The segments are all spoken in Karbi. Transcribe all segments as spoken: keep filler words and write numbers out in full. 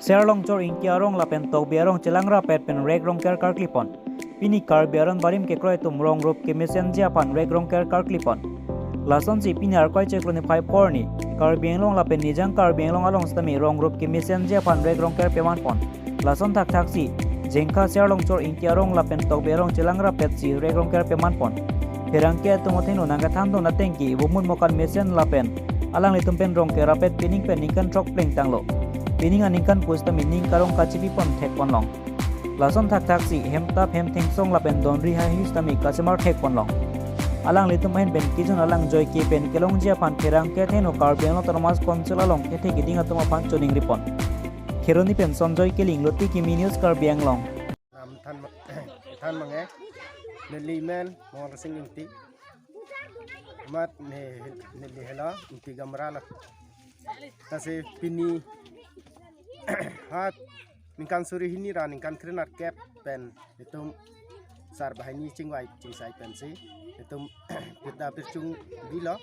Serlongchor Ingti arong lapen Tokbi arong chelang rapet pen rek rongker karklipon. Pini Karbi aron barim kekroi atum rong rup kemesenji aphan rek rongker karklipon. Lasonsi pini Arkoi chiklo niphai pho arni Karbi Anglong lapen Nijang Karbi Anglong along sitame rong rup kemesenji aphan rek rongker pemanpon. Lason thakthaksi Jengkha Serlongchor Ingti arong lapen Tokbi arong chelang rapetsi rek rongker pemanpon. Pherangke atum athengno nangkethandun atengke vomut mokan mesen lapen alanglitum pen rongker rapet pining pen ningkan throk plengtanglo. Pining aningkan pusitame ning karong kachipipon thekponlong. Lason thakthaksi hemtap hemthengsong lapen donri haihui sitame kachemar thekponlong. Alanglitum ahin pen kejun alang joike pen kelongji aphan pherangke athengno Karbi Anglong Autonomous Council along kethe keding atum aphan choningripon. Kheroni pen Sonjoy Killing, Loti Kimi News, Karbi Anglong. Nam than ma-, than mange, neli men Mongol Sing Ingti. Amat ne, neli helo Ingti Gamra lo. Lasi pini hat ningkan suri hini ra ningkan krenerkep pen itum sar banghini chingvai chingsai pensi itum pirda pirchung bilo.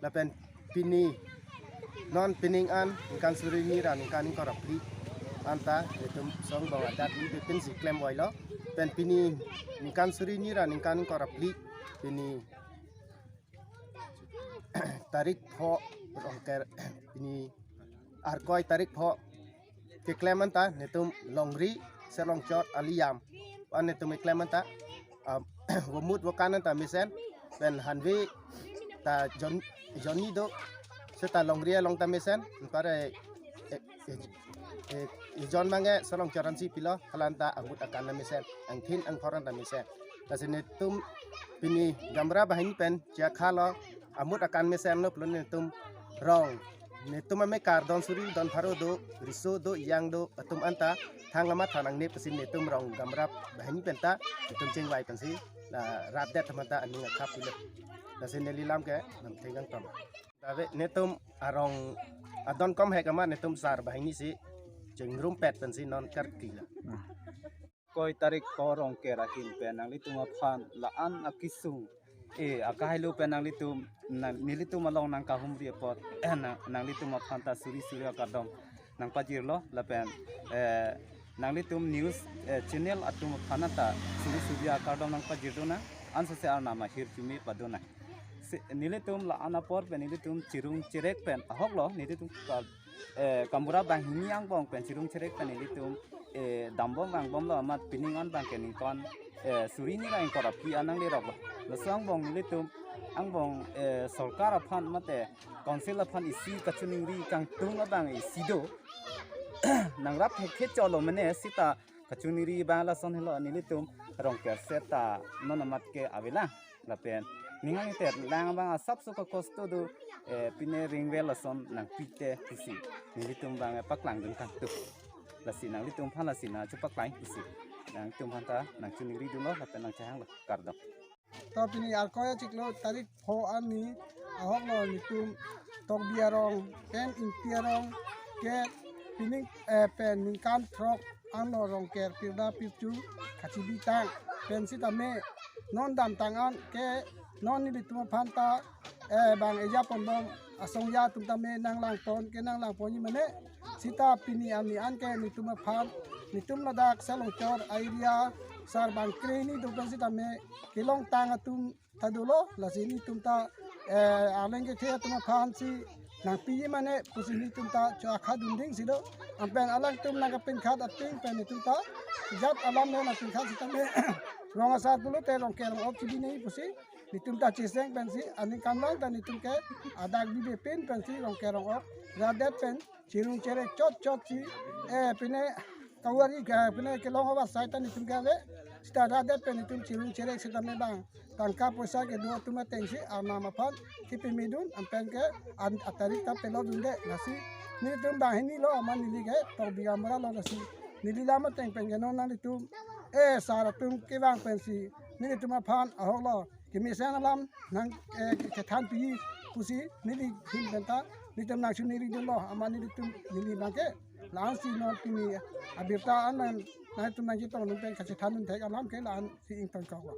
Lapen pini non pining an ningkan suri hini ra ningkan ingkoi ra phli anta itum songbong adat ni bepinsi klemvoilo. Pen pini ningkan suri hini ra ningkan ingkoi ra phli, pini tarik pho rongker, pini Arkoi tarik pho keklem anta netum longri Serlongchor aliyam an netum keklem anta, ah, vomut vokan anta mesen pen hanve ta jon-, jonni do seta longri along ta mesen, anpar, eh, eh, eh, eh, jon mange Serlongchor ansi pilo, halanta amut akan ta mesen, angthin angthor anta mesen. Lasi netum pini Gamra banghini pen chekha lo, amut akan mesen lo pulo netum rong. Netum amekar don suri don pharo do, riso do, iyang do, atum anta thang amat than nangne pusi netum rong Gamra banghini penta netum chingvai pensi la rat det thamanta aning akhap pulo. Lasi neli lam ke nam thengkang tom. Tapi netum arong adon kom hek amat netum sar banghini si chingrumpet pensi non karkila. Koi tarik pho rongker ahin pen nanglitum aphan la-an akesung, eh, akahailu pen nanglitum, nang, nelitum along nangkahumri apot, eh, nang, nanglitum aphan ta suri suri akardom nangpajirlo lapen, eh, nanglitum news, eh, channel atum aphan ta suri suri akardom nangpajir dona, ansose arnam ahirjume padona. Si, nelitum la-an apor pen nelitum chirung cherek pen ahoklo, nelitum ka, eh, Gamra banghini angbong pen chirung cherek pen nelitum, eh, dambom angbomlo amat pining an bangke ningkan, eh, suri hini ra ingkoi ra phli an nangleroklo. Laso angbong nelitum angbong, eh, sorkar aphan mate council aphan isi kachiningri kangtung abang isi do. Nangrap hekhe cholo mene seta kachiningri abang lason helo nelitum rongker seta non amat ke avelang. Lapen ning angtet lang abang asapso kakosto do, eh, pine ringvel lason nangpite pusi nelitum abang paklang dun kangtung. Lasi nanglitum aphan lasi nangchepaklang pusi nangtum aphan ta nangchiningri dunlo lapen nangchehanglo, kardom. To pini Arkoi chiklo tarik pho arni ahoklo netum Tokbi arong pen Ingti arong ke pining, eh, pen ningkan throk anlo rongker pirda pirchung kachibitang pen sitame non damtang an ke non nelitum aphan ta, eh, bang ejapon bom asong ya atum tame nanglangpon ke nanglangponji mene seta pini arni an ke netum aphan netum ladak Serlongchor area sar bangkre hini do pen sitame kelongtang atum ta dolo, lasi netum ta, eh, arleng kethe atum aphansi nangpiji mene pusi netum ta cho akha dunding si do. Anpen alangtum nangkapinkhat ating pen netum ta jat alam le nangpinkhat sitame rong asar pulote rongker rong-ok chibi nei pusi netum ta cheseng pensi aningkan lang ta netum ke adak bibepin pensi rongker rong-ok radet pen chirung cherek chot chotsi, eh, pine kawari ke, pine kelong awas sai ta netum ke ave. Seta radet pen netum chirung cherek sitame bang tangka poisa kedo atum atengsi arnam aphan kipimidun anpen ke an atarik ta pelo dunde. Lasi netum banghini lo amat neli ke Tokbi Gamra lo, lasi neli lam ateng pen ke non nanglitum, eh, sar atum kevang pensi netum aphan ahoklo kemesen alam nang, eh, kethanpi pusi neli ahin penta netum nangchiningri dunlo amat nelitum neli bangke la-ansi non pini abirta an nang nangtum nangchetong dun pen kachethan dun thek alam ke la-ansi ingtonkoklo.